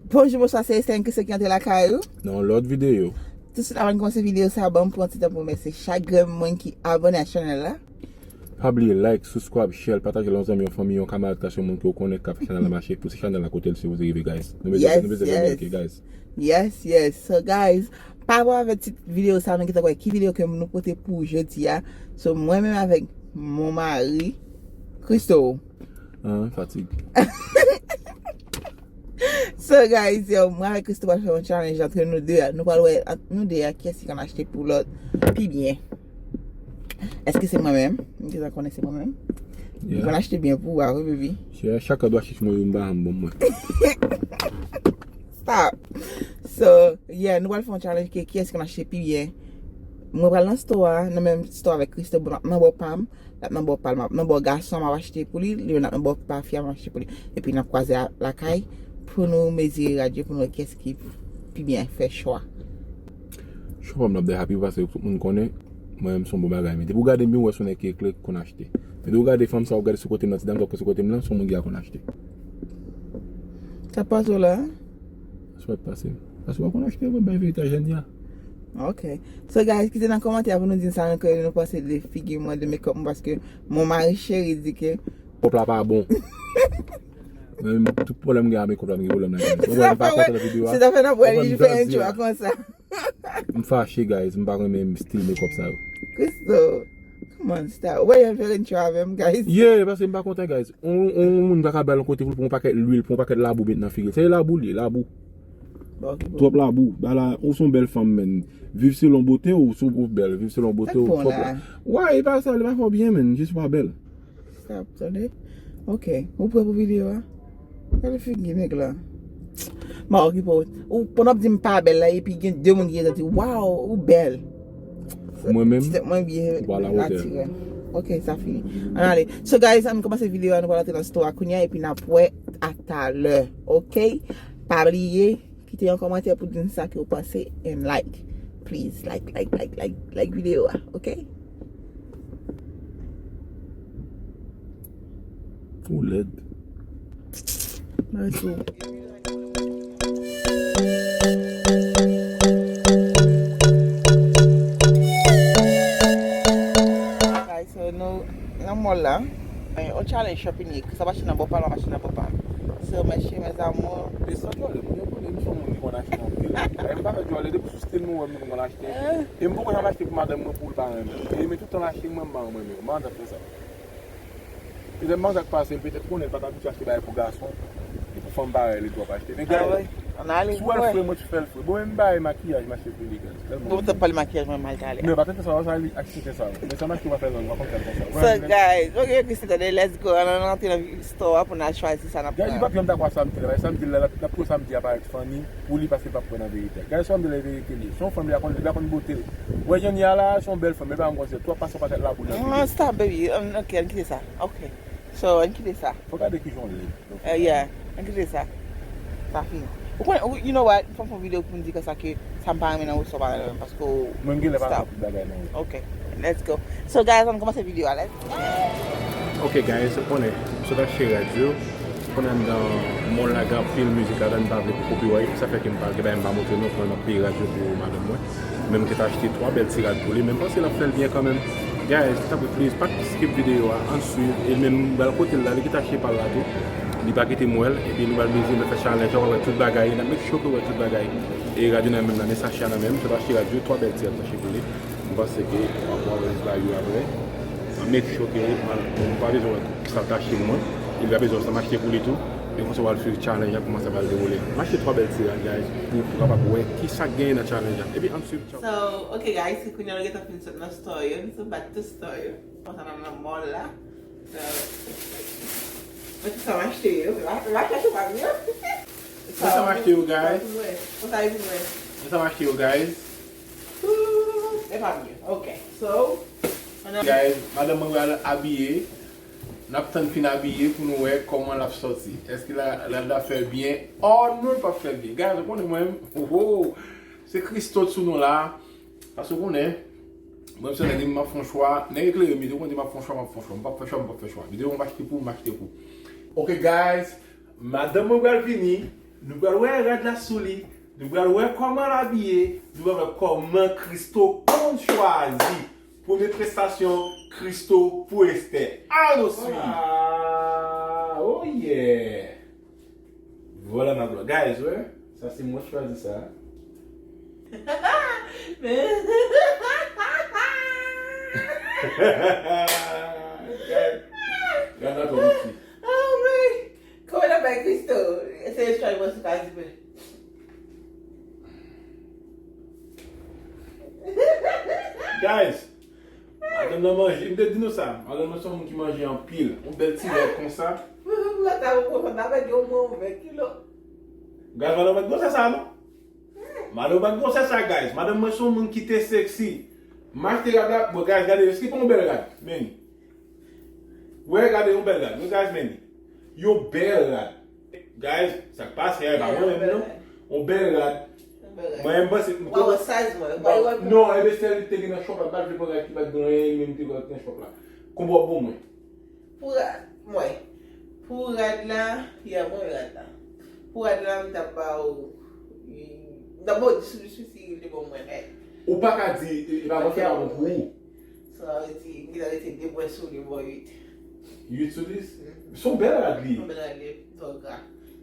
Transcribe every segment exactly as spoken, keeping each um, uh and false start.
Bonjou, bonswa, se Esther Christo ki antre lakay ou. Nan yon lòt videyo. Tousuit, avan n kòmanse videyo sa, ban m pran ti tan pou remèsye chak grenn moun ki abòne ak chanèl la. Pa bliye like, subscribe, share, pataje l yon zanmi, yon fanmi, yon kamarad, kras yon moun ke w konnen k ap fè chanèl la mache, pou se chanèl la kote l sipoze rive, guys. Nou bezwen, nou bezwen fè l, ok, guys. Yes, yes. So, guys, pa rapò avèk tit videyo sa, nou gentan wè ki videyo ke nou pote pou jodi a. So, mwen menm avèk mon mari, Christo. Ah, fatig. So, guys, yo, mwen avèk Christo pral fè yon challenge antre nou de a. Nou pral wè ant nou de a kiyès ki konn achte pou lòt pi byen. Èske se mwen menm? M gentan konnen se mwen menm. M konn achte byen pou ou a, wi, baby. Yeah, chak lè w achte pou mwen, m pa janm bon mwen. Stop. So, yeah, nou pral fè yon challenge ke kiyès ki konn achte pi byen. Mwen pral nan store a, nan menm store avèk Christo, bon, nan bò pa m. L ap nan bò pa l, m ap nan bò gason, m ap achte pou li, li menm l ap nan bò pa fi a, m ap achte pou li. Epi n ap kwaze a lakay pou nou mezire rad yo, pou nou wè kiyès ki pi byen fè chwa. Chwa pa m nan ap de happy paske tout moun konnen mwen menm se yon bon bagay. Men depi w gade m byen, w wè se yon nèg ki eklere ki konn achte. Men depi w gade fanm sa, w gade sou kote m nan, ti dam sa, w wè sou kote m nan, se yon moun ki ka konn achte. Sa pase w la? Sa pa t pase m. Paske w pa konn achte, mwen bay verite a jèn ya. Ok. So, guys, kite nan kòmantè pou nou di n sa nou kwè, nou panse de figi mwen, de makeup mwen, paske mon mari cheri di ke makeup la pa bon. Mwen menm, tout pwoblèm m gen a makeup la, m gen pwoblèm nan tèt mwen. Ou wè, m pa kontan nan videyo a. Se zafè n ap wè li fè entro a konsa. M fache, guys, m pa renmen stil makeup sa yo. Christo, come on, stop. Ou pa janm fè entro avè m, guys. Yeah, paske m pa kontan, guys. On, on moun pa ka bay yon kote pou l pran yon pakèt lwil, pran yon pakèt labou met nan figi l. Se labou li ye, labou. Bon, ok, bon. Twòp labou. Bagay la, ou se yon bèl fanm, menn. Viv selon bote w, si w bèl. Viv selon bote w, twòp la. Why, e pa sa, li pa fè w byen, menn. Jis ou pa bèl. Stop, tande. Ok, ou prè pou videyo a? Gade figi nèg la. M pa okipe w. Ou, pandan w ap di m pa bèl la, epi gen de moun ki gentan di, "Waw, ou bèl." Mwen menm, mwen byen natirèl. Ok, sa fini. Ann ale. So, guys, ann kòmanse videyo a, nou pral antre nan store a kounye a, epi n ap wè a talè. Ok? Pa bliye, kite yon kòmantè pou di n sa ke w panse, and like. Please, like, like, like, like, like videyo a, ok? Ou lèd. Mwen tou. Guys, so nou nan mall la. On challenge shopping ye. Sa mache nan bò pa l, mache nan bò pa l. So, mèsi, mes amours. E san djòlè, moun yo konnen m se yon moun ki konn achte anpil. E m pa fè djòlè, depi sou stil nou wè m, m konn achte. E m poko janm achte pou madanm mwen pou l pa renmen. E men tout tan l achte, mwen m pa renmen. Mwen antan fè sa. Petèt manzè k pase l, petèt konnen l pa t abitye achte bagay pou gason. E pou fanm parèy li twòp achte. Men guys, si w wè l fre, mwen tou fè l fre. Bon, men m bay makiyaj, m achte pou li, guys. Tèlman. Bon, tèt pale makiyaj mwen mal talè. Men pa tèt sa, sa li aksepte sa. Men sa m achte, w pa fè zòn, w pa konn fè l konsa. So, guys, ok, ok, Christo, tande, let's go. Ann, ann antre nan store a pou n al chwazi sa n ap pran. Guys, li p ap janm dakò ak sa m di la. Sa m di la, l ap, l ap twouve sa m di a parèt funny pou li paske l p ap kwè nan verite. Guys, sa m di la, e verite li ye. Se yon fanm li pa konn, li pa konn bote l. Ou wè Jenny a la, se yon bèl fanm, men pa yon konsèy. Twòp pase yon pakèt labou nan figi l. Stop, baby. Um, ok, ann kite sa. Ok. So, ann kite sa. Fò gade kijan l ye. Eh, yeah. Ann kite sa. Sa fini. Ou konnen, ou, you know what? Fò m fè yon videyo pou m di konsa ke sa m pa renmen nan ou, sa w pa renmen paske w... Mwen, m genlè pa konn tout bagay nan ou. Ok. Let's go. So, guys, ann kòmanse videyo a. Let's go. Ok, guys, ou konnen, m sot achte rad yo. Ou konnen anndan mall la gen anpil mizik ladan, m pa vle pou copyright. Sa fè ke m pa gen bagay m pa montre nou, konnen m ap peye rad yo pou madanm mwen. Men m te achte twa bèl ti rad pou li, men m panse l ap fè l byen kanmenm. Guys, tanpri, please, pa t skip videyo a, ann swiv, e menm m pral kote l la, li gentan achte pa l la tou. Li pa kite m wè l, epi nou pral mezire, nou fè challenge, w ap wè tout bagay, n ap make sure ke w wè tout bagay. E rad yo nan men m nan, men sachè a nan men m, m sot achte rad yo, twa bèl ti rad m t achte pou li. M panse ke w ap wè bagay yo apre. Make sure ke w pa bezwen wè sa l t achte pou mwen, e li pa bezwen wè sa m achte pou li tou. E konsa w al swiv challenge la, kòman sa pral dewoule. M achte twa bèl ti rad, guys, pou, pou w kapab wè kisa k genyen nan challenge la. Epi ann swiv. So, ok, guys, se kounye a nou gentan fin sot nan store yo, nou sot back to store yo. Konsa n al nan mall la. So, mwen tout sa m achte yo, se pa, se pa chèche pa m yo. Mwen sa m achte yo, guys. Konsa e pou mwen. Mwen sa m achte yo, guys. E pa m yo. Ok, so, guys, madanm mwen pral abiye. N ap tann fin abiye pou nou wè kòman l ap sòti. Èske l a, l a, l a fè byen? Oh non, l p ap fè byen. Guys, ou konnen mwen menm, oh, oh, se Christo sou non la. Paske ou konnen, mwen se nèg m ap fè yon chwa. Nèg eklere m, ou konnen m ap fè yon chwa, m ap fè yon chwa. M p ap fè chwa, m p ap fè chwa. Videyo m achte pou, m achte pou. Ok, guys, madanm mwen pral vini. Nou pral wè rad la sou li, nou pral wè kòman l abiye, nou pral wè kòman Christo konn chwazi. Premye prestasyon Christo pou Esther. Allons suivre. Ah, oh yeah. Voilà ma gloire. Guys, wè, sa se mwen ki chwazi sa. Guys, gad la twò piti. Oh my. Kòman n ap bay Christo? Eseye chwazi mwen sou ka di mwen. Guys, madanm nan manje, m te di nou sa, madanm nan se yon moun ki manje anpil, yon bèl ti rad konsa. Mwen menm la ta ou konsa, ta mèt gen omwen yon ven kilo. Guys, madanm mwen gwosè sa non. Madanm mwen gwosè sa guys, madanm mwen se yon moun ki te sexy. M achte rad la, bon guys, gade, eske pa yon bèl rad? Men. Wè, gade yon bèl rad. Yon guys, men. Yon bèl rad. Guys, sa k pase a, e pa mwen menm non. Yon bèl rad. Mwen, m panse, m Ou pa wè size mwen, ou pa wè pou non, e bèsè li te gen nan shop la, m pa t vle pran rad ki pa t gen anyen, li menm te gen nan shop la. Konbò bon mwen. Pou rad, mwen. Pou rad la, ya mwen rad la. Pou rad la, m t ap ba ou, m t ap ba ou dis sou dis wi si li te bon mwen nèt. Ou pa ka di, e, e pa mwen fè pa bon pou ou. Sa vle di, m gentan rete de pwen sou li, bon uit. Uit sou dis? Se yon bèl rad li ye. Yon bèl rad li ye, twò gra.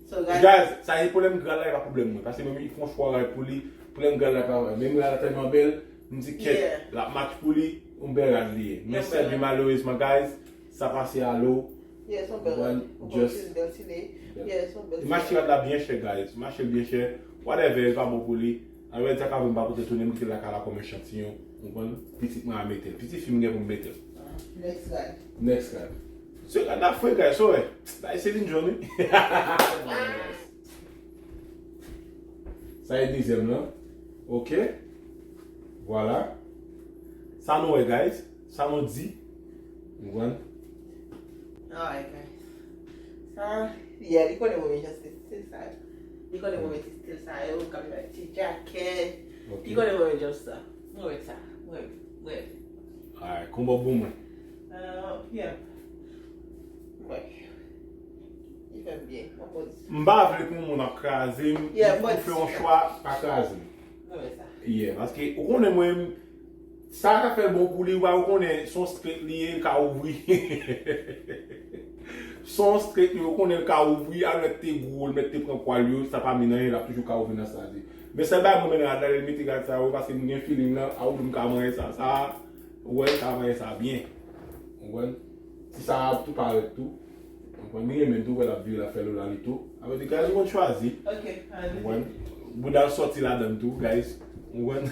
So, rad Guys, sa e pwoblèm grad la, e pa pwoblèm mwen. Paske mwen menm, li fè yon chwa rad pou li, pwoblèm grad la pa mwen. Menm rad la tèlman bèl, m di kèt, l ap match pou li, yon bèl rad li ye. Men sèl byen malerezman, guys, sa pase a lo. Yeah, se yon bèl rad. Just bèl ti nez. Yeah, se yon bèl ti nez. Li mache rad la byen chè, guys. Mache l byen chè. Whatever, li pa bon pou li. Anvè di sa ka vin pa pote tounen, m kite l lakay la kòm echantiyon. Ou konprann? Pitit mwen a mete l. Pitit fi m gen pou m mete l. Next guy. Next guy. Se gad la fre, guys, so, eh, bay Celine Dion, wi. Sa e dezyèm lan. Ok. Vwala. Sa nou wè, guys. Sa nou di. Ou konprann? Alright, guys. Sa, yeah, li konnen mwen menm jan se stil sa yo. Li konnen mwen menm se stil sa yo, m ka met ti jakèt. Ok. Li konnen mwen menm jan sa. Mwen wè sa. Mwen, mwen. Alright, konbò bon mwen. Uh, yeah. Mwen. Li fè m byen. Mwen pòz. M pa vle pou moun ap kraze m. Yeah, m pou fè yon chwa, pa kraze m. Mwen wè sa. Yeah, paske ou konnen mwen, sa ka fè l bon pou li, ou pa ou konnen, se yon strèt li ye, l ka ouvri. Se yon strèt li ye, ou konnen l ka ouvri, al mèt te gwo, l mèt te pran pwa l yo, sa pa mennen anyen, l ap toujou ka ouvri nan sa li. Men sèl bagay mwen renmen nan rad la, lè l mete rad sa yo, paske m gen feeling nan, a ou menm ka manyen sa, sa, ou wè, l ka manyen sa byen. Ou konprann? Ti sa ap tou parèt tou. Ou konprann? Li renmen tou, wè l ap vire, l ap fè lola li tou. Apre de gaz ou konn chwazi. Ok, alright. Ou konprann? Bouda l sòti ladan l tou, guys. Ou konprann?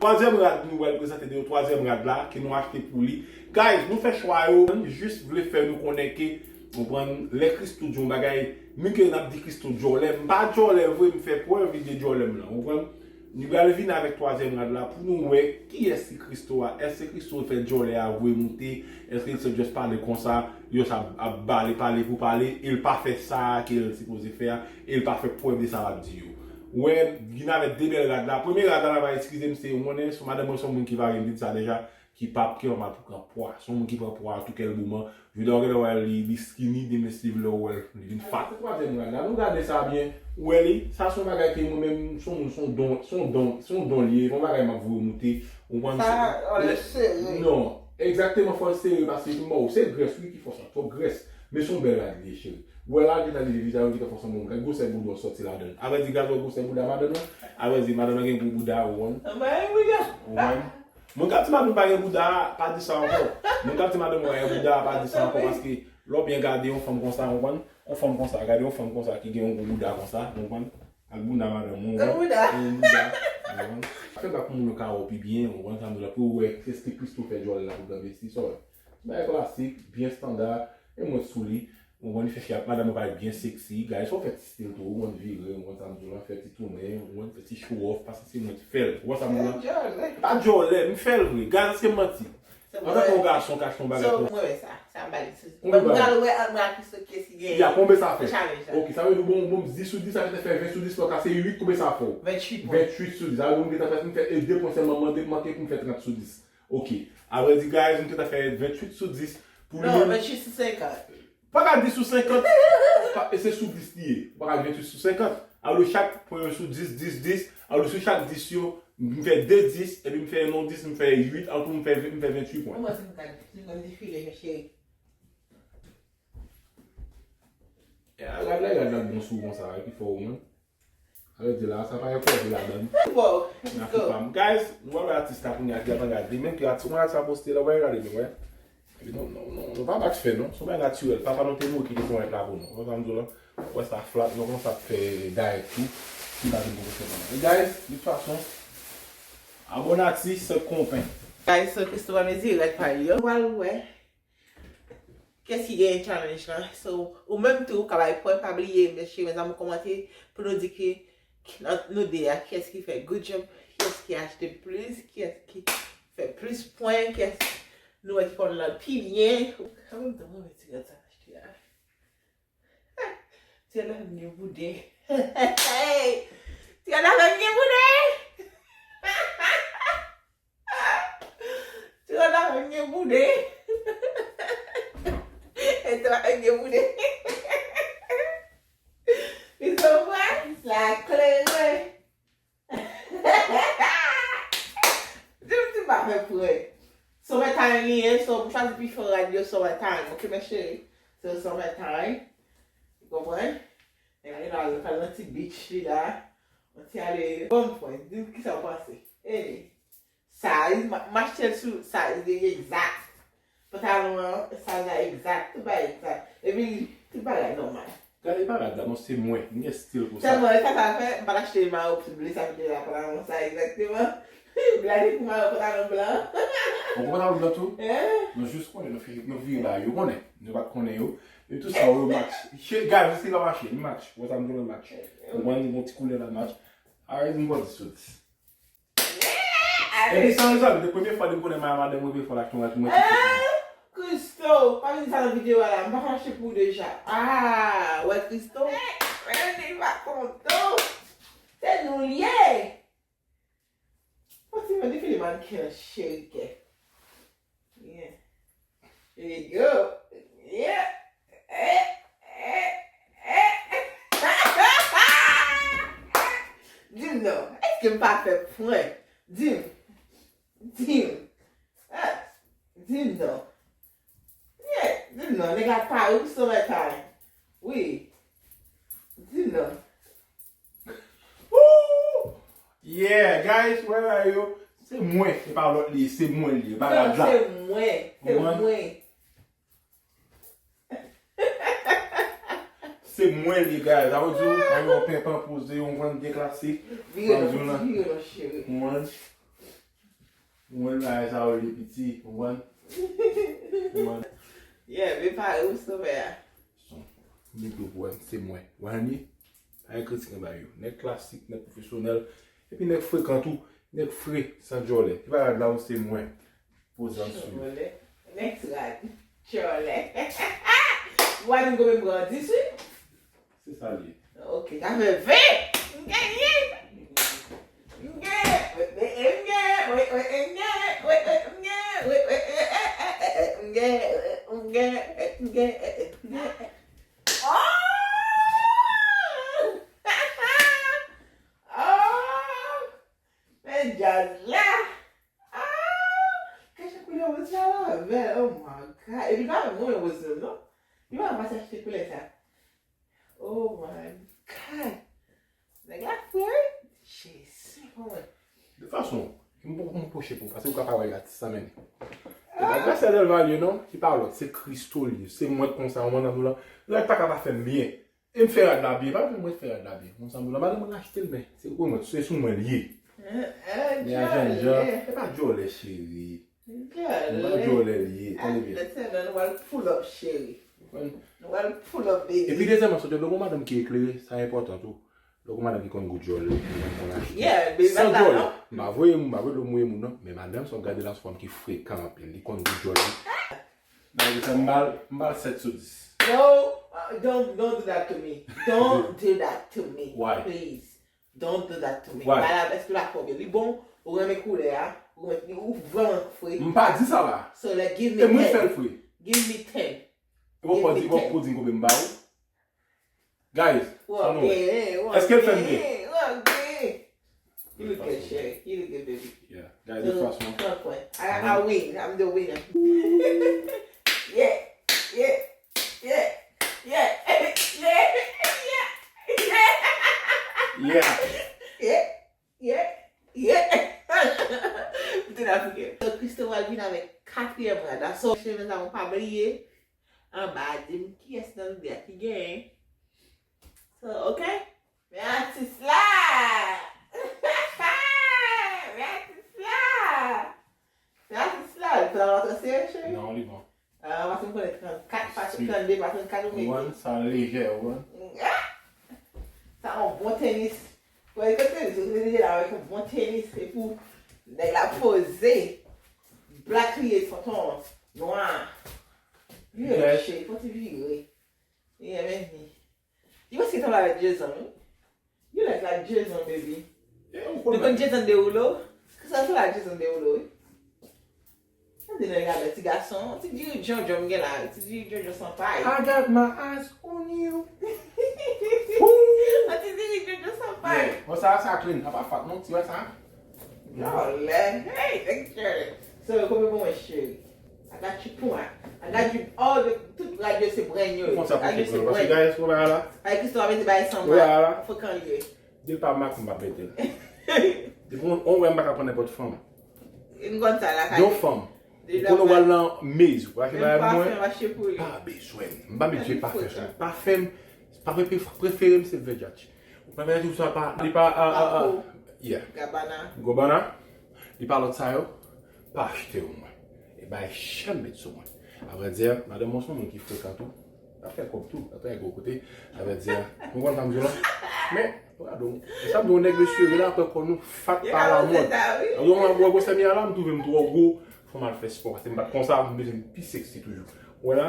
Twazyèm rad nou pral prezante de yo, twazyèm rad la ke nou achte pou li. Guys, nou fè chwa yo, jis vle fè nou konnen ke, ou konprann, lè Christo di yon bagay, menm ke n ap di Christo djòlè, m pa djòlè vre, m fè prèv de djòlè m lan, ou konprann? Nou pral vin avèk twazyèm rad la pou nou wè kiyès ki Christo a. Èske Christo fè djòlè a vre moute? Èske Christo just pale konsa? Yo sa ap pale, pale pou pale, e l pa fè sa ke l sipoze fè a, e l pa fè prèv de sa l ap di yo. Ou wè, vin avèk de bèl rad la. Premye rad la, n ap eskize m, se, ou konnen, se madanm mwen, se yon moun ki pa renmen sa deja. Ki p ap, ki pa mal pou pran pwa. Se yon moun ki pran pwa tou kèl moman. Jodi a w genlè wè li, li skinny, demen si vle w wè l, li vin fat. Sa se twazyèm rad la. Nou gade sa byen. Ou wè li, sa se yon bagay ke mwen menm, se yon moun, se yon don, se yon don, se yon don li ye. Se yon bagay m ap voye w moute. Ou konprann? Sa, lè sere. Non, egzakteman, fò l sere paske pou m ba w, se grès wi ki fè sa, twòp grès. Men se yon bèl rad li ye, cheri. Ou wè la, l gentan leve vizaj, ou gentan fè w sanble yon gwosè bouda w sòti ladan l. Avrèdi, gad wè gwosè bouda madanm nan. Avrèdi, madanm nan gen gwo bouda, ou konprann? Anba yon bouda. Ou konprann? Moun k ap di madanm pa gen bouda, pa di sa ankò. Moun k ap di madanm pa gen bouda, pa di sa ankò, paske lè w byen gade yon fanm konsa, ou konprann? Yon fanm konsa, gade yon fanm konsa ki gen yon gwo bouda konsa, ou konprann? Ak bouda madanm ou, ou konprann? Yon bouda, ou konprann? Fè bak pou moun yo ka wè w pi byen, ou konprann sa m di w la, pou yo wè èske Christo fè djòl la pou granmesi, sa w wè. Bagay klasik, byen estanda, e mwen sou li. Ou konprann, li fè fi ak madanm yo parèt byen sexy. Guys, fò w fè ti stil tou, ou konprann, vire, ou konprann sa m di w la, fè ti tounen, ou konprann, fè ti show off, paske se mwen ki fè l. Ou wè sa m di w la? Djòlè. Pa djòlè, m fè l vre. Guys, èske m manti? Antanke yon gason k achte yon bagay pou. Mwen wè sa, sa m ba li sou. Mwen pral wè, mwen ak Christo kiyès ki genyen. Ya, konbyen sa fè? Challenge la. Ok, sa vle di bon, bon, dis sou dis, sa gentan fè ven sou dis, lòt la se uit, konbyen sa fè w? Venntuit pwen. Venntuit sou dis. Sa vle di m gentan fè, m fè de pwen sèlman, m mande, manke pou m fè trant sou dis. Ok. Avrèdi, guys, m gentan fè venntuit sou dis. Pou li menm. Non, venntuit sou senkant. Pa ka dis sou senkant, pa- e se sou dis li ye. Ou pa ka venntuit sou senkant. Alò chak pwen yo sou dis, dis, dis. Alò sou chak dis yo, m fè de dis, epi m fè yon dis, m fè uit, antou m fè, m fè venntuit pwen. Mwen, si m ka, si m ka defile, men cheri. E, a, gad la, gad la, bon sou konsa, ki fè ou menm. Alò di la, sa pa gen pwòblèm ladan. Bon, let's go. Guys, nou wè atis la kounye a, gade, gade. Menm ke atis, mwen sa poste la, wè, gade, wè. Epi non, non, non, nou pa bat fè, non. Se yon bagay natirèl. Papa nou te mouri ki te fè yon la pou nou. Wè sa m di w la? Wè sa flat, nou konn sa fè direct tou. Ki pa vin pou fè kòman. E guys, de tout fason, abonati se konpen. Guys, so Christo pa mezi rad pa l yo. Ou al wè. Kiyès ki genyen challenge lan? So, ou menm tou, ou ka bay pwen, pa bliye, mèsi, mezanmi, kòmante pou nou di ki, ki nan nou de a, kiyès ki fè good job, kiyès ki achte plis, kiyès ki fè plis pwen, kiyès nou wè ki konn lan pi byen. Kòman m te renmen ti rad sa m achte a? Ti rad la fè m gen boude. Ti rad la fè m gen boude. Ti rad la fè m gen boude. E ti rad la fè m gen boude. Li se vre? Sa klere. Di m ti pa fè prank. Summertime li ye, so m chwazi pi fò rad yo summertime, ok, mes chéris? So summertime. Ou konprann? Ebyen la, nou pral nan ti beach li la. Mwen ti ale, bon pwen, di m kisa w panse. Ey, size, m ap mache l sou size li egzak. Pantalon an, size la egzak, tout bagay egzak. Epi, tout bagay nòmal. Gade pa rad la, non, se mwen. M gen stil pou sa. Sèlman, e sa sa fè, m pa t achte mayo ble sa ki te la, pantalon sa egzakteman. Blayi pou mayo pantalon blan. Ou konn pantalon blan tou? Hein? Nou jis konnen, nou fi-, nou vire ba yo, konnen. Nou pa t konnen yo. E tout sa yo match. Che, gade, se pa mache, match. Wè sa m di w match. Ou konn yon ti koulè la match. Alright, m ba w dis sou dis. Epi san rezon, de premye fwa de m konnen madanm mwen, premye fwa l achte yon rad pou mwen. Christo, pa vin di sa nan videyo a la, m pa fache pou ou deja. Ah, wè Christo? Mwen li pa kontan. Se nou l ye. Pati mwen defile mannequin an cheri kè. Yeah. Here you go. Yeah. Eh, eh, eh. Di m non, èske m pa fè prank? Di m. Di m. Ah, di m non. Yeah, di m non, nèg la pare pou summertime. Wi. Di m non. Woo! Yeah, guys, where are you? Se mwen, se pa lòt li, se mwen li, bagay la. Se mwen, se mwen. Se mwen li, guys. Sa vle di, mwen yon penpan poze, yon vann de klasik. Vire non, vire non, cheri. Mwen. Mwen la sa yo li piti, konprann? Konprann? Yeah, men pare ou sou fè a. Son. Li tou pou wè, se mwen. Wè ni? Pa gen kritik anba yo. Nèg klasik, nèg pwofesyonèl, epi nèg frekan tou, nèg fre, san djòlè. Ki pa rad la ou se mwen. Poze an sou. Djòlè. Next rad. Djòlè. Ou pa di m konbyen m grandi, wi? Se sa l ye. Ok, sa fè ven! M genyen! M genyen! M genyen! Oh! Oh! Men djaz la! Ah! Kèchè koulè woz la la bèl. Oh my God. Epi pa mwen woz yo non. Li pa pase achte koulè sa. Oh my God. Nèg la fre wi. Jezi, mwen. De fason, m poko m pwoche pou, paske ou ka pa wè atis sa men. E pa Gracia Del Valle non, ki pa lòt, se Christo li ye. Se mwen konsa, ou konprann la. Rad pa ka pa fè m byen. E m fè rad la byen, pa mwen fè rad la byen. Konsa m la, madanm mwen achte l men, se pou mwen, se sou mwen li ye. Men a jènjan, e pa djòlè cheri. Mwen pa djòlè li ye, tande byen. Lè sèlman nou pral pull up, cheri. Nou pral pull up, baby. Epi dezyèmman, sou de lè w gon madanm ki eklere, sa enpòtan tou. Lè w gon madanm ki konn gou djòlè, ki konn achte. Yeah, baby, san djòlè. M pa voye moun, m pa voye lòm voye moun non, men madanm sa w gade la sou fanm ki frekan anpil, li konn gou djòlè. Nan, m ba l, m ba l sèt sou dis. No, uh, don't, don't do that to me. Don't do that to me, please. Don't do that to me. Why? Bagay la, èske l pa fò byen? Li bon, ou renmen koulè a, ou renmen, ou vrèman fre. M pa di sa la. So, like, give me ten. E mwen fè l fre. Give me ten. E bon, pwodui, bon, pwodui m konbyen m ba ou. Guys, sa nou wè. Èske l fè m byen? You look good, Sherry. You look good, baby. Yeah, guys, de tout fason. Pran pwen. I, I win. I'm the winner. Yeah, yeah, yeah, yeah, yeah, yeah, yeah, yeah. Yeah. Yeah, yeah. M te nan figè. So, Christo pral vin avèk katriyèm rad la. So, cheve sa, pa bliye. Anba, di m kiyès nan nou de a ki genyen. So, ok? Men atis la! Men atis la! Men atis la! Li pral rantre sere, cheri? Non, li bon. Ah, paske m konnen trannkat, pa, trannde, pa trannkat ou mete. Ou konprann? Sa lejè, ou konprann? Ah! Sa yon bon tenis. Wè, yon tenis, ou te deja la avèk yon bon tenis, epi nèg la poze. Black li ye, tonton. Nwa. Vire, cheri, fò ti vire. Yeah, men. Li prèske sanble avèk Jason, wi. You look like Jason, baby. Nou konn Jason Derulo? Sa sanble a Jason Derulo, wi. Gade nèg la, ti gason, ti diri djondjon m gen la, ti diri djondjon san pay. I got my eyes on you. Yon ti diri djondjon san pay. Bon, sa, sa clean, sa pa fat non, ti wè sa? Lòlè, hey, thank you. So, konbyen pou mwen, cheri? I got you, pwen. I got you all the, tout rad yo se brand new. Tout rad yo se brand new. Paske guys, wè bagay la. Ay, Christo a mete bagay san pay. Wè bagay la. Fòk an lye. Depi pa mak, m p ap mete l. Depi on, on wè m pa ka pran nenpòt fanm. M konn sa lakay. Yon fanm. Ou konnen w al nan Maze, ou achte bagay pou mwen. Pa bezwen. M pa met vye pafen sou mwen. Pafen, pafen pre-, prefere m se Versace. Ou pa mete sou sa, pa, li pa, a, a, a, yeah. Gabbana. Gabbana. Li pa lòt sa yo. Pa achte yo mwen. E bagay chè m met sou mwen. Avrèdi, madanm mwen se yon moun ki frekan tou. L ap fè kòb tou, l ap travay gwo kote. Sa vle di, nou konn sa m di w la. Men, gade w. E sa m di w, nèg mesye, rele apre kò nou, fat pa la mòd. Yo, mwen, mwen, gwosè m ye a la, m twouve m twò gwo. Fò m al fè spò, paske m pa t konsa, m bezwen pi sexy toujou. Ou wè la,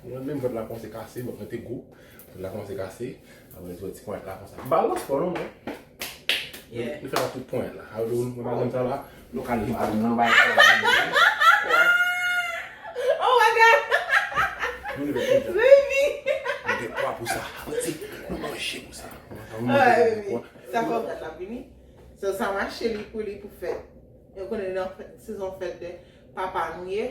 mwen menm, vant la kòmanse kase, vant mwen te gwo. Vant la kòmanse kase. Apre, ti ponyèt la konsa. M pa al nan spò non, mwen. Nou, nou fè sa tout pwen la. Ayo, nou, nou pa konn sa la. Nou ka leve. Nou pa nan bay. Oh my God! Nou leve tout jan. Baby! Nou gen pwa pou sa. Avanse, nou manje pou sa. Sa fè yon dat l ap vini. So, sa m achte li pou li pou fèt. Yo konnen nan fèt, sezon fèt de papa nou ye.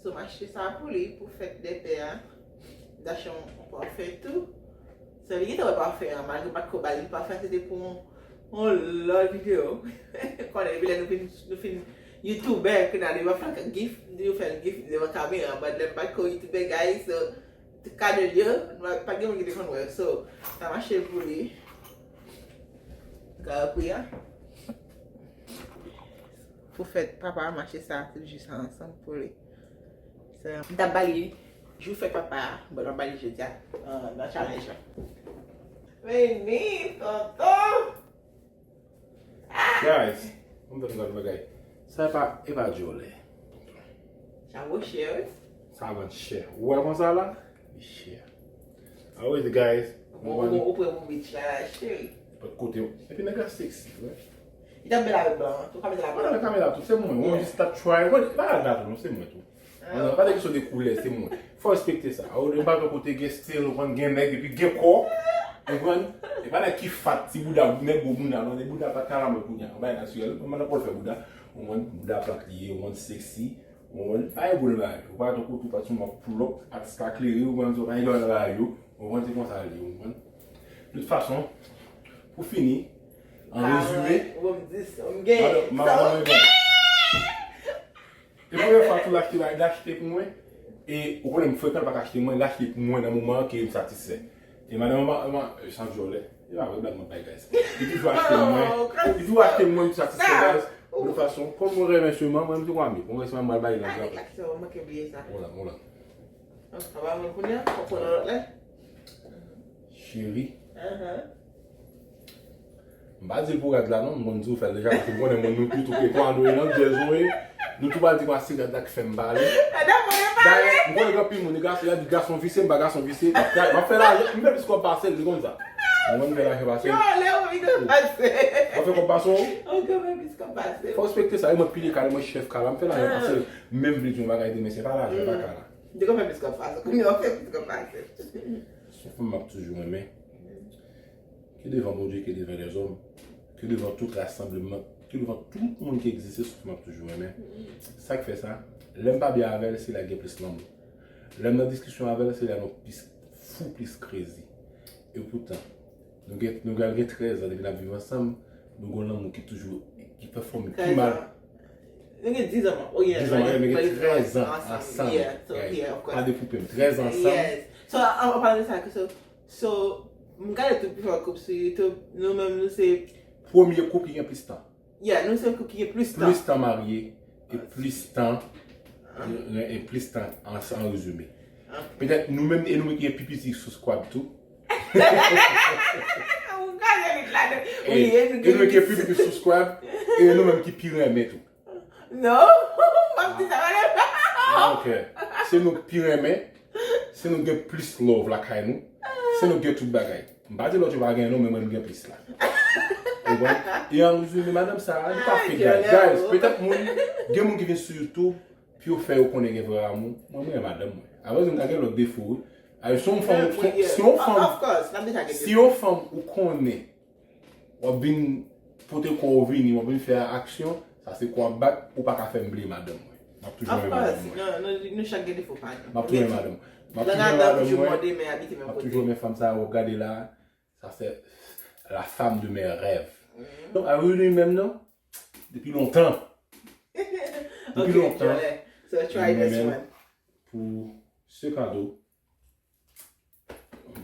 So, m achte sa pou li, pou fèt de pè a. M t achte yon, yon pafen tou. So, li gentan wè pafen an, malgre m pa t ko ba li pafen an, se te pou yon, yon lòt videyo. Konnen, depi lè nou vin, nou fin youtubè, ke n ale pa fè gift, nou fè gift devan kamera, but lè m pa t ko youtubè, guys, so, tout kado l yo, nou pa, pa gen moun ki te konn wè. So, sa m achte pou li. Gade pri a. Pou fèt papa a, m achte sa, tout jou sa ansanm pou li. So, m t ap ba li jou fèt papa a, but m ap ba li jodi a, nan, nan challenge la. Vini, tonton! Guys, ann fè nou gade bagay. Sa e pa, e pa djòlè. Sa vo chè, wi. Sa vann chè. Ou wè konsa la? Li chè. Always, guys. Ou, ou, ou pran pou bitch la, cheri. Lòt kote. Epi nèg la sexy, wi. Li t ap bèl avèk blan an. Tou kamera la. Mwen nan kamera tou, se mwen. Mwen jis t ap try. Mwen, pa al la tou, non, se mwen tou. Mwen, pa de kesyon de koulè, se mwen. Fò respekte sa. Ou de bagay kote gen stil, ou konn gen nèg, epi gen kò. Ou konprann? E pa nèg ki fat, ti bouda, nèg gwo bouda, non, nèg bouda pa t ka la mwen kounye a. Yon bagay natirèl, mwen nan pòl fè bouda. Ou konprann? Bouda plat li ye, ou konprann, sexy. Ou konprann? Pa gen pwoblèm avè l. Ou pa tankou tou pati yon pull up, atis ka klere, ou konprann, ou pa gen dwa nan bagay yo. Ou konprann, se konsa l ye, ou konprann? De tout fason, pou fini, an rezime, madanm, madanm mwen bon. E premye fwa tou l achte, l achte pou mwen. E ou konnen m frekan, l pa ka achte mwen, l achte pou mwen nan moman an ke m satisfè. E madanm mwen, mwen, san djòlè. E pa vre blag mwen bay, guys. Li toujou achte mwen. Li toujou achte mwen pou satisfè, guys. De tout fason, kòm mwen renmen sèlman, mwen, m te konn ame. Mwen renmen sèlman, mwen al bay li nan gran. Ou la, ou la. Sa pa bon kounye a, fòk pran lòt la. Cheri. M pa di l pou rad la non, m konn di w fè l deja, paske m konnen moun nou tou, tou ke kwa nou ye nan djèz nou ye. Nou tou pral di kwa se rad la ki fè m pale. Dayè, m konnen gen anpil moun, gason, y a di gason visye, m pa gason visye. M ap fè, m ap fè lajan, m fè plis kòb pase l, li konn sa. Mwen, m fè lajan pase l. M ap fè kòb pase w. Fò respekte sa, e mwen pile kale, mwen chèf kale, m fè lajan pase l. Menm vle di yon bagay demen, se pa lajan, pa kala. Li konn fè plis kòb pase. Kounye a w fè plis kòb pase. Se yon fanm m ap toujou renmen. Ke devan Bondye, ke devan lèzòm, ke devan tout rasanbleman, ke devan tout moun ki egziste, se yon fanm m ap toujou renmen. Sa k fè sa? Lè m pa byen avè l, se la gen plis lanmou. Lè m nan diskisyon avè l, se la nou plis fou, plis crazy. E poutan, nou gen, nou gen, gen trèz an depi n ap viv ansanm, nou gen yon lanmou ki toujou, ki pèfòme pi mal. Nou gen diz an, oh yeah, diz an, men gen trèz an ansanm. Yeah, so, yeah, of course. Pa dekoupe m, trèz an ansanm. Yes. So, an, an palan de sa, so, so, m gade tout pifò koup sou YouTube, nou menm, nou se premye koup ki gen plis tan. Yeah, nou se yon koup ki gen plis tan. Plis tan marye, e plis tan, e, e plis tan an, an rezime. Petèt nou menm, e nou menm ki gen pi piti subscribe tou. Ou gade li ladan. E, e nou menm ki gen pi piti subscribe, e nou menm ki pi renmen tou. Non, m ap di sa, madam. Ah, ok. Se nou pi renmen, se nou gen plis love lakay nou, se nou gen tout bagay. M pa di lòt yo pa gen non, men mwen m gen plis la. Ou konprann? E an rezime, madanm sa, li pa fake, guys. Guys, petèt moun, gen moun ki vin sou YouTube, pou yo fè yo konnen gen vrè amou. Mwen, mwen renmen madanm mwen. Apre, m ka gen lòt defo, wi. Ay, si yon fanm, si yon fanm, si yon fanm ou konnen, w ap vin pote kò w vini, w ap vin fè aksyon, sa se kò w ap bat, ou pa ka fè m bliye madanm mwen. M ap toujou renmen madanm mwen. Of course. Nou, nou, nou chak gen defo pa nou. M ap toujou renmen madanm mwen. M ap toujou renmen madanm mwen. M ap toujou renmen fanm sa a w ap gade la. Sa se la femme de mes rêves. Donk, a Rudy menm non, depi lontan. Depi lontan. So try this one. Pour ce cadeau,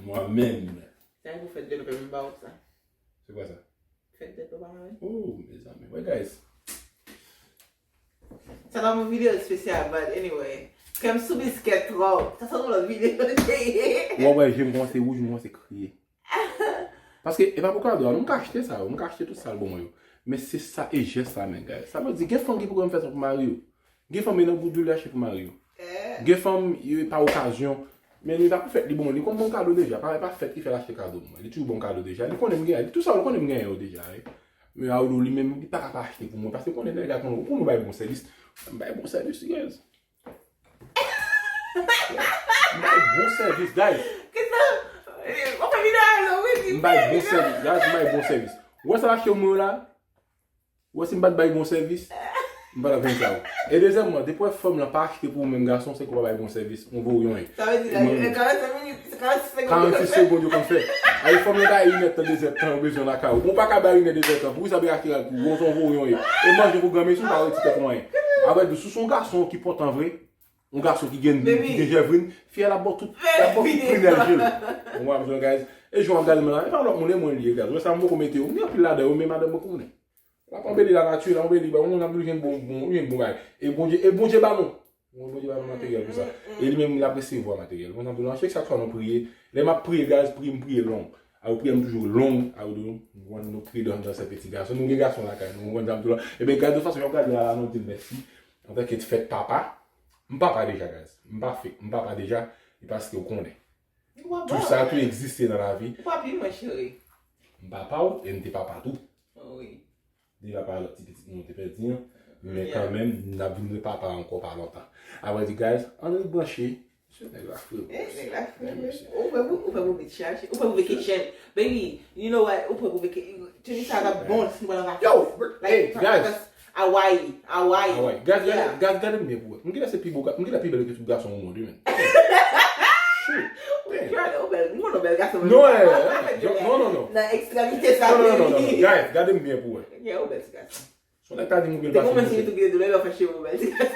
moi-même. Sa pou fèt de lopè m ba ou sa. Se kwa sa? Fèt de lopè m. Oh, mezanmi. Ouais, guys. Sa pa yon videyo espesyal, but anyway. Kè m sou biskèt twòp. Sa se yon lòt videyo. W ap wè je m kòmanse wouj, m kòmanse kriye. Paske e pa pou kado a, m ka achte sa yo, m ka achte tout sa l ban mwen yo. Men se sa e jès la, men, guys. Sa vle di, gen fanm ki poko janm fè sa pou mari yo. Gen fanm e nan goudou li achte pou mari yo. Gen fanm, e pa okazyon. Men li pa pou fèt, li bon, li konn bon kado deja. Pa, e pa fèt ki fè l achte kado pou mwen. Li toujou bon kado deja. Li konnen m gen, li tou sa, li konnen m genyen yo deja, wi. Men Aoudou, li menm, li pa ka pa achte pou mwen. Paske konnen nèg la konnen, ou konnen w bay bon sèvis. M bay bon sèvis, guys. M bay bon sèvis, guys. Kisa? Eh, w ap fè videyo a lò, wi, di m bay bon sèvis, guys, m bay bon sèvis. Ou wè sa l achte pou mwen yo la? Ou wè si m pa t bay bon sèvis, m pa t ap jwenn sa yo. E dezyèmman, depi w wè fanm lan pa achte pou ou menm gason, se ke w pa bay bon sèvis. Mwen voye yon. Sa vle di, e, e, karannsis minit, se karannsis segonn yo konn fè. Karannsis segonn yo konn fè. Ay fanm lan bay inèdtan, dezèdtan, yo bezwen lakay ou. Ou pa ka bay inèdtan, dezèdtan. Poukisa w pa achte pou ou, se yon voye yon ye. E manje pou granmesi, ou pa reti tèt ou anyen. Apre tou, si w se yon gason ki enpòtan vre, yon gason ki gen, ki gen jèvrin, fi a l ap ba w tout, l ap ba w tout pri nèl je l. Ou wè, guys. E jan w ap gade m la, e pa lòt moun, e mwen li ye, guys. Ou wè sa m poko mete yo, m gen anpil ladan yo, men madanm mwen konnen. L ap anbeli lanati, l ap anbeli, ba moun ap di l jwenn bon, bon, jwenn bon bagay. E Bondye, e Bondye ba nou. Bondye ba nou materyèl pou sa. E li menm, l ap resevwa materyèl. Mwen, nan chak, chak fwa nou priye, lè m ap priye, guys, priye m priye long. A yo priye m toujou long, a yo di, nou, nou priye dan, dan se piti gason. Nou gen gason lakay nou, mwen, dam tou la. Ebyen, gade fason yo gade la, nou di l mèsi. Antanke fèt papa, m papa deja, guys. M pa fake, m papa deja, e paske w konnen. Tout sa tou egziste nan lavi. Ou pa pi mwen, cheri. M papa w, e m te papa tou. Wi. Deja pa lòt ti pitit mwen te pèdi an. Men kanmenm, n ap vin repapa ankò pa lontan. Apre di, guys, ann rebranche. Mesye, nèg la fre. Eh, nèg la fre, wi. Ou fè pou, ou fè pou bit chache. Ou fè pou vacation. Baby, you know what? Ou fè pou vacation. Tini sa ta bon si nou pral an vakans. Yo, hey, guys. Hawaii, Hawaii. Hawaii. Guys, gade, guys, gade m byen pou wè. M genlè se pi bo, m genlè pi bèl ke tout gason o mond, wi, men. Shit. Ou bèl, ou bèl, m konnen w bèl gason. Non, eh, eh, non, non, non. Nan ekstremite sa, non, non, non, non, non. Guys, gade m byen pou wè. Yeah, ou bèl ti gason. Si yon nèg ta di m ou byen pase m, monchè. Depi w mèsi tou byen doulè, w fè cheve w bèl ti gason.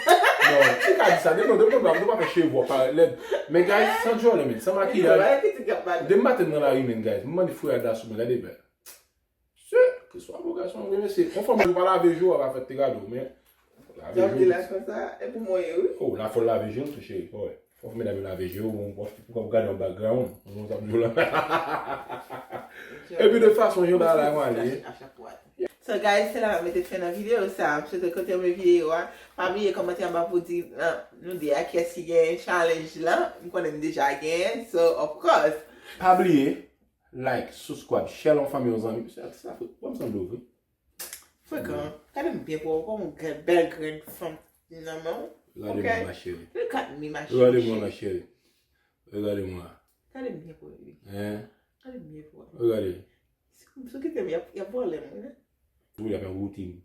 Non, ou ka di sa, depi, depi w pa fè cheve w pa lèd. Men, guys, san djòlè, men, san makiyaj. Demen maten nan lari, men, guys, m mande frè Dasou, men, gade bèl. Se, ke swa pou gason, wi, mesye. Yon fanm ou pa lave je w, w ap fè te gade w, men. Lave je w. Di la konsa, e pou mwen ye, wi. Oh, la fò lave je w tou, cheri. Fò medam yo lave je w, ou p ap gade yon background. Mwen, sa m di w la. Epi de fason, jan bagay la yo ale. So, guys, se la m ap mete fen nan videyo sa. M swete kote w renmen videyo a. Pa bliye kòmante anba pou di, ah, nou de a kiyès ki gen challenge la. M konnen m deja gen. So, of course. Pa bliye, like, subscribe, share l yon fanmi, yon zanmi. Mesye, atis la fre. Bon, m sanble w vre. Frekan, gade m byen pou wè kòman w gen bèl grenn fanm nan men w. Regardez-moi, ma chérie. Look at me, ma Regardez-moi, chérie. Ma chérie. Regardez-moi. Gade m byen pou li. Hein? Gade m byen pou li. Regardez. Si w kite m, y ap, y ap vòlè m, wi. Wi, ap yon woutin.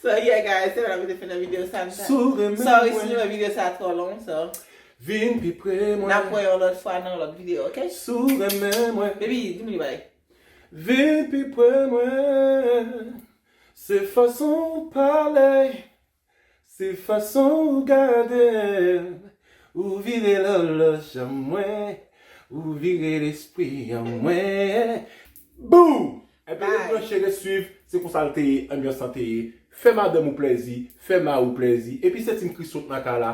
So, yeah, guys, se la nou te fè nan videyo sa. Si w renmen Sorry si nou mwen, wè videyo sa twò long, so. Vin pi pre N ap mwen. Wè yon lòt fwa nan lòt videyo, ok? Si w renmen mwen. Baby, di m li bay. Vin pi pre mwen. Se fason w pale. Se fason w gade m. Ou vire lòlòj an mwen. Ou vire lespri an mwen. Boom! Epi Bye. Reproche, reswiv, se konsa l te ye, anbyans lan te ye. Fè madanm ou plèzi, fè mari w plèzi. Epi se Team Chrisot nan kay la.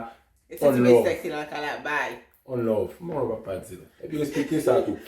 E se ti mesye ki nan kay la, bye. On love. Mwen pa pa di l. Epi respekte sa tou.